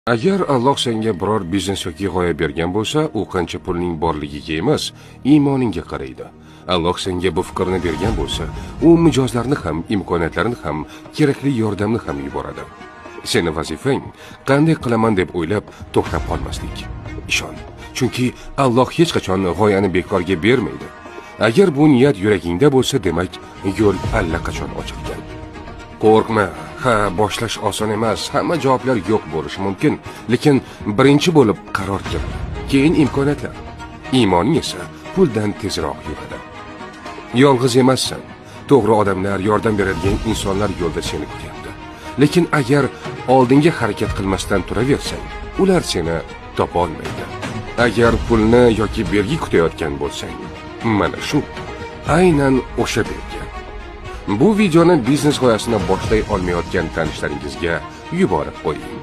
Agar Alloh senga biror biznes yoki g'oya bergan bo'lsa, u qancha pulning borligiga emas, iymoningga qaraydi. Alloh senga bu fikrni bergan bo'lsa, u mijozlarni ham, imkoniyatlarni ham, kerakli yordamni ham yuboradi. Seni vazifang qanday qilaman deb o'ylab to'xtab qolmaslik. Ishon, chunki Alloh hech qachon g'oyani bekorga bermaydi. Agar bu niyat yuragingda bo'lsa, demak, yo'l allaqachon ochilgan. Qo'rqma. Ha, boshlash oson emas, hamma javoblar yo'q bo'lishi mumkin, lekin birinchi bo'lib qaror kerak. Keyin imkoniyatlar. Iymoning esa puldan tezroq yuradi. Yolg'iz emassan. To'g'ri odamlar, yordam beradigan insonlar yo'lda seni kutyapti. Lekin agar oldinga harakat qilmasdan turaversang, ular seni topa olmaydi. Agar pulni yoki belgi kutayotgan bo'lsang, mana shu aynan o'sha belgi. Bu videoni biznes g'oyasini boshlay olmayotgan tanishlaringizga yuborib qo'ying.